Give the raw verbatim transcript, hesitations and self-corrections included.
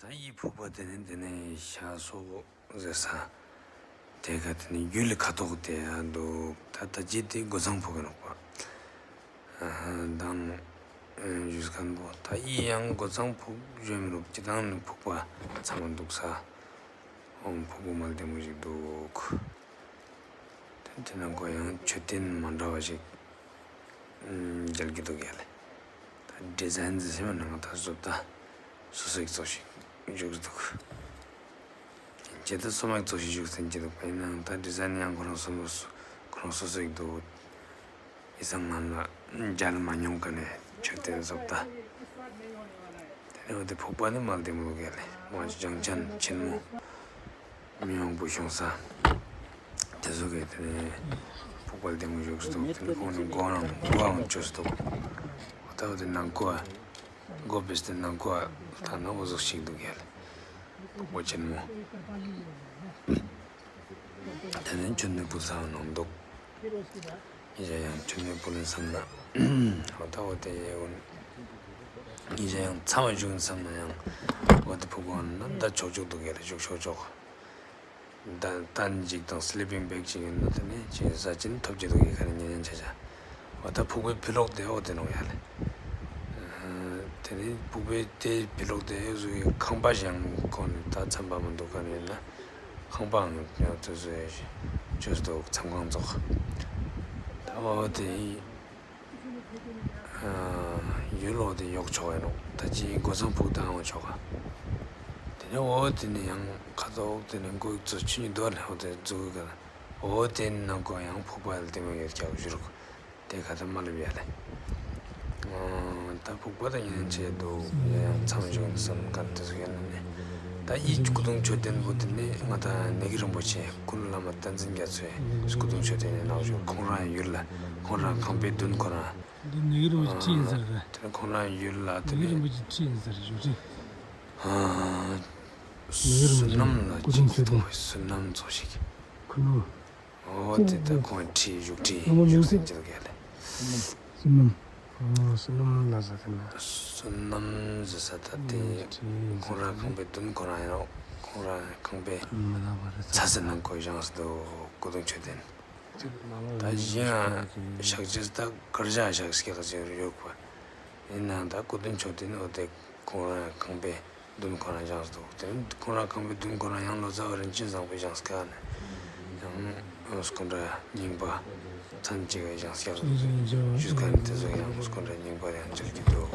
ད་ཡི་ཕུག་པ་དེ་ནས་དེ་ནས་ཤ་སོགས་ཟེར་ས། དེ་ག་དེ་ནས་ཡུལ་ལ་ཁ་ཐོག་དེ་ཡང་འདུག་ད་ད་ཅི་དེ་སྒོ་ཚང་ཕུག་གི་ནོག་པ། ཨ་ཧ་དང་ཨ་ཞུས་མཁན་པོ་ད་ཡི་ཡང་སྒོ་ཚང་ཕུག་བཞོན་མི་རུག་ཅི་དང་ནི་ཕུག་པ་ཚང་མ་འདུག་ས། ཨོམ་ཕུག་པ་མལ་དེ་མོ་ཞིག་འདུག་དེ་དེ་ནང་ཁོ་ཡང་མཆོད་རྟེན་མ་འདྲ་བ་ཞིག་མཇལ་གྱི་འདུག་ཡ་ལེ། ད་ཌི་ཛའིན་ཟེར་སེམས་ནང་ད་བཟོ་ལྟ་སོ་སོ་ཡིག་ཚོགས་ཤིག་བཞུགས་འདུག་ཇི་ལྟར་སོ་མ་ཡིག་ཚོགས་ཤིག་བཞུགས་ཟིན་གྱི་འདུག་པ་ཡིན་ནའང་ད་ཌི་ཛའིན་ཡང་ཁོ་རང་སོ་སོ་ཁོ་རང་སོ་སོ་ཡིག་འདུག་ཡིག་ཚང་ང་ལ་མཇལ་མ་མྱོང་ག་ནས་མཆོད་རྟེན་བཟོ་ལྟ། དེ་ནས་འོ་དེ་ཕུག་པ་ནི་མལ་དེ་མོ་ག་ལེ་མ་ཇང་ཆན་ཆེན་མོ། མི་མང་པོ་བྱུང་ས། དེ་ཚོ་གིས་དེ་ནས་ཕུག་པ་ལ་དེ་མོ་བཞུགས་སུ་འདུག་དེ་ནས་ཁོང་ནི་སྒོ་རང་སྒོའང་བཅོས་སུ་འདུག་འོ་ད་འོ་དེ་ནང་ཁོ་སྒོ་བེས་དེ་ནང་ཁོ་ད་ནང་འོ་ཟོག་ཞིག་འདུག་ཡ་ལེ། ཕུག་པ་ཆེན་མོ། དེ་ནས་མཆོད་མེ་ཕུལ་ས་ནང་འདུག་ཡིན་ཡང་མཆོད་མེ་ཕུལ་ལེན་བསམ་ན། འོ་ད་འོ་དེ་ཡིན་ཡང་ཚང་མ་བཞུགས་བསམ་ན་ཡང་འོ་དེ་ཕུག་པ་ནང་ད་ཆོག་ཆོག་འདུག་ཡ་ལེ་བཞུགས་ཆོག་ཆོག་ད་ཏན་ཅིག་དང་སི་ལི་པིང་བེག་ཅིག་ཡོད་ན་དེ་ནས་ཅིག་ཟ་ཅིན་ཐོབ་ཀྱི་འདུག་ཡ་ཁ་ནས་ཉན་ཉན་ཆ་ཆ། འོ་ད་ཕུག་པའི་ཕི་ལོག་དེ་འོ་དེ་ནོག་ཡ་ལེ། དེ་ནས་ཕུག་པའི་དེ་ཕི་ལོག་དེ་འོ་ཟུག་གི་ཁང་པ་ཞིག་ཁོ་ནས་ད་ཚན་པ་མི་འདུག་ག་ནས་ན་ཁང་པའང་ཡང་དེ་ཚོ་ཡོད་ཞིག་བཅོས་འདུག་མཚམས་ཁང་ཚོགས། ད་འོ་དེ་ཡིན། ཡུལ་ལོག་དེ་ཡོག་ཆོག་ཡ་ནོག་ད་ཅི་སྒོ་ཚང་ཕུག་དང་འོ་ཆོག་ག་དེ་ནས་འོ་དེ་ནས་ཡང་ཁ་ཐོག་དེ་ནས་མགོ་ཡིག་ཚོ་ཆུ་ཉི་རྡོ་ལས་འོ་དེ་འཛུགས་གི་འོ་དེ་ནང་ཁོ་ཡང་ཕུག་པ་ལ་དེ་མོ་ཡོད་ཀྱག་བཞུར་གི་དེ་ག་ད་མ་ལབ་ཡ་ལེ། ད་ཕུག་པ་ད་ཡན་ཆད་འདུག་ཡང་མཚམས་བཞུགས་ནས་བསམ་ག་དེ་ཚོ་ཡོད་ན་ནི། ད་ཡི་སྐུ་གདུང་མཆོད་རྟེན་འོ་དེ་ནི་ང་ད་ནེ་གི་རིན་པོ་ཆེ་ཀུན་བླ་མ་བསྟན་འཛིན་རྒྱ་མཚོའི་སྐུ་གདུང་མཆོད་རྟེན་ནས་ནང་བཞུགས་ཁོང་རང་ཡུལ་ལ་ཁོང་རང་ཁང་པའི་མདུན་ཁོ་རང་། འདི་ནེ་གི་རིན་པོ་ཆེ་ཁྲི་ཡིན་ས་རེད། དེ་ནས་ཁོང་རང་ཡུལ་ལ་དེ་ནེ་གི་རིན་པོ་ཆེ་ཁྲི་ཡིན་ས་རེད་བཞུགས་ཁྲི། ནེ་གི་རིན་པོ་ཆེ་བསོད་ནམས་ལ་སྐུ་གདུང་མཆོད་རྟེན་བསོད་ནམས་ཚོགས་ཤིག་ཁུ་ནུ། འོ་དེ་ད་ཁོང་ཁྲི་བཞུགས་ཁྲི་བཞུགས་ཟིན་གྱི་འདུག་ཡ་ལེ། བསོད་ནམས། ཨོ་བསོད་ནམས་ལ་ཟེར་དེ་ན། བསོད་ནམས་ཟེར་ས་ད་དེ་ཁོང་རང་ཁང་པའི་མདུན་ཁོ་རང་ཡང་ཁོང་རང་ཁང་པའི་ཚ་ཟེར་ནང་ཁོ་བཞེངས་སུ་འདུག་སྐུ་གདུང་མཆོད་རྟེན། ད་གཞན་ཡང་ཞག་ཅིག་ད་གར་ཞག་ཞག་སྐྱེ་ག་ཅིག་ཡོད་པ། ཡིན་ནའང་ད་སྐུ་གདུང་མཆོད་རྟེན་འོ་དེ་ཁོང་རང་ཁང་པའི་མདུན་ཁོ་རང་བཞེངས་འདུག་དེ་ཁོང་རང་ཁང་པའི་མདུན་ཁོ་རང་ཡང་ལོ་ཙཱ་བ་རིན་ཆེན་བཟང་པོས་བཞེངས་ཀ་ནས་ཡང་སྐུ་འདྲ་རྙིང་པ་ཚན་གཅིག་བཞེངས་ཀ་ཞུས་ཀ་ནས་དེ་ཚོ་ཡང་སྐུ་འདྲ་རྙིང་པ་ཡང་མཇལ་གྱི་འདུག